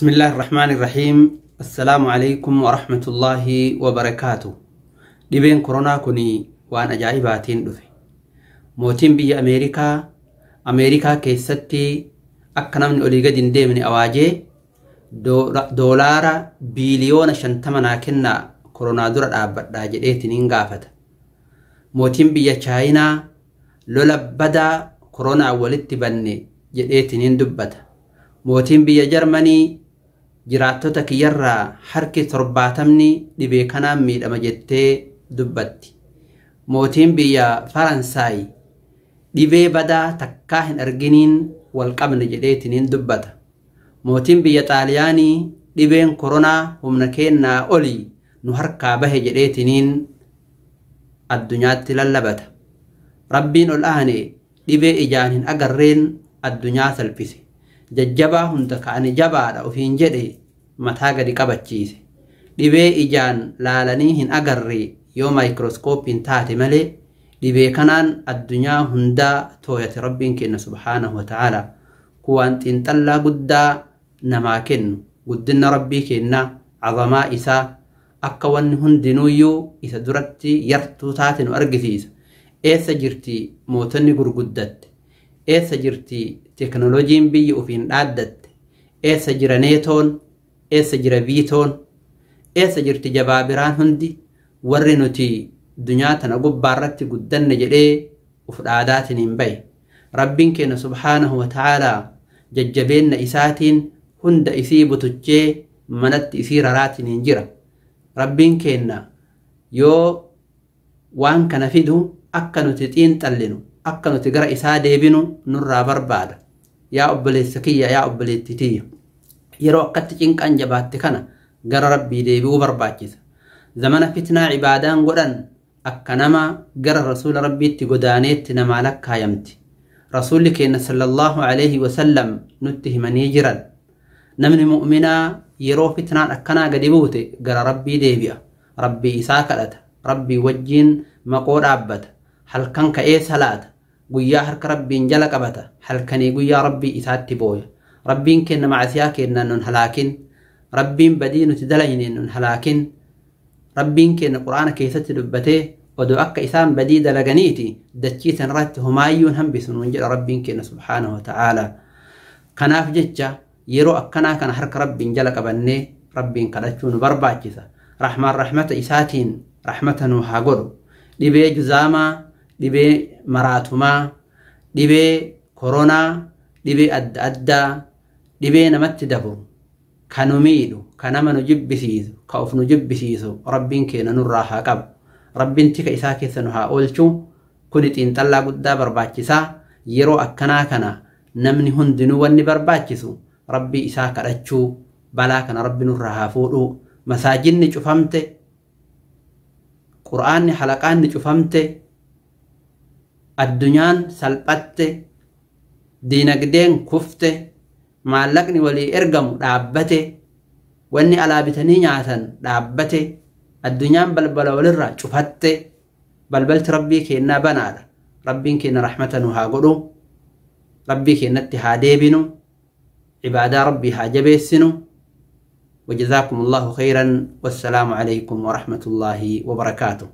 بسم الله الرحمن الرحيم. السلام عليكم ورحمة الله وبركاته. Dhibeen koronaa kun waan ajaa'ibaatiin dhufe. Mootiin biyya Ameerikaa Ameerikaa keessatti akka namni olii gadi hin deemne awaajee $50 biiliyoona naa kennaa, koronaa dura dhaabbadhaa jedheetiin hin gaafata. Mootiin biyya Chaayinaa lola badaa koronaa walitti banne jedheetiin hin dubbata. Mootiin biyya Jarmanii jiraattota kiyyarraa harki 70ni dhibee kanaan miidhama jettee dubbatti. Mootiin biyya Faransaay dhibee badaa takkaa hin arginiin wal qabne jedheetiin hin dubbata. Mootiin biyya Xaaliyaanii dhibeen koronaa humna keennaa olii nu harkaa bahe jedheetiniin addunyaatti lallabata. Rabbiin ol aane dhibee ijaan hin agarreen addunyaa salphise. Jajjabaa hunda ka'ani jabaadha ofiin jedhe mataa gadi qabachiise. Dhibee ijaan laalanii hin agarre yoo maayikirooskooppiin taate malee, dhibee kanaan addunyaa hundaa tooyate Rabbiin kenna subhaanahu wa ta'ala. Kun waan xiinxallaa guddaa namaa kennu, guddina Rabbii kennaa, azamaa isaa, akka wanni hundinuuyyuu isa duratti yartuu taate nu argisiisa. Eessa jirti mootonni gurguddatte? Eessa jirti teknooloojiin biyya ofiin dhaaddatte? Eessa jira neetoon? Eessa jira viitoon? Eessa jirti jabaa biraan hundi, warri nuti dunyaa tana gubbaarratti guddanne jedhee uf dhaadaatiin hin bahe? Rabbiin keenya subhaanahu wa ta'aalaa jajjabeenna isaatiin hunda isii butuchee manatti isii raraatiin hin jira. Rabbiin keenya yoo waan kana fidu akka nuti xiinxallinu, akka nuti gara isaa deebinu nurraa barbaada. Yaa obboleessa kiyya, yaa obboleettii tiyya, yeroo akkatti cinqan jabaatte kana gara Rabbii deebi'uu barbaachisa. Zamana fitnaa ibaadaan godhan akka nama gara rasuula Rabbiitti godaaneetti namaa lakkaayamti. Rasuulli keenya sallallahu alaihi wasallam nutti himanii jiran. Namni mu'minaa yeroo fitnaan akkanaa gadi buute gara Rabbii deebi'a. Rabbii isaa kadhata. Rabbii wajjiin maqoo dhaabbata. Halkan ka'ee salaata. Guyyaa harka Rabbiin jala qabata. Halkanii guyyaa Rabbii isaatti booya. Rabbiin kenna macasiyaa kennaan nun halaakin. Rabbiin badii nuti dalayneen nun halaakin. Rabbiin kenna Quraana keessatti dubbatee, odoo akka isaan badii dalaganiiti dachii sanarratti homaayyuun hambisu nuun jedha Rabbiin kenna subhaanahu wa ta'aalaa. Kanaaf jecha yeroo akkanaa kana harka Rabbiin jala qabannee Rabbiin kadhachuu nu barbaachisa. Rahmaan rahmata isaatiin rahmata nu haa godhu. Dhibee juzaamaa, dhibee maraatumaa, dhibee koronaa, dhibee adda addaa, dhibee namatti dabru, ka nu miidhu, ka nama nu jibbisiisu, ka of nu jibbisiisu Rabbiin keenya nurraa haa qabu. Rabbiin tika isaa keessa nu haa oolchu. Kuni xiinxallaa guddaa barbaachisaa. Yeroo akkanaa kana namni hundinuu wanni barbaachisu Rabbii isaa kadhachuu, balaa kana Rabbi nurraa haa fuudhuu. Masaajinni cufamte, Qur'aanni halaqaanni cufamte, addunyaan salphatte, diinagdeen kufte, maallaqni walii ergamu dhaabbate, wanni alaa bitanii nyaatan dhaabbate, addunyaan balbala walirraa cufatte. Balbalti Rabbii kennaa banaadha. Rabbiin keenya rahmata nu haa godhu. Rabbii keenyatti haa deebinu. Cibaadaa Rabbii haa jabeessinu. وجزاكم الله خيرا، والسلام عليكم ورحمة الله وبركاته.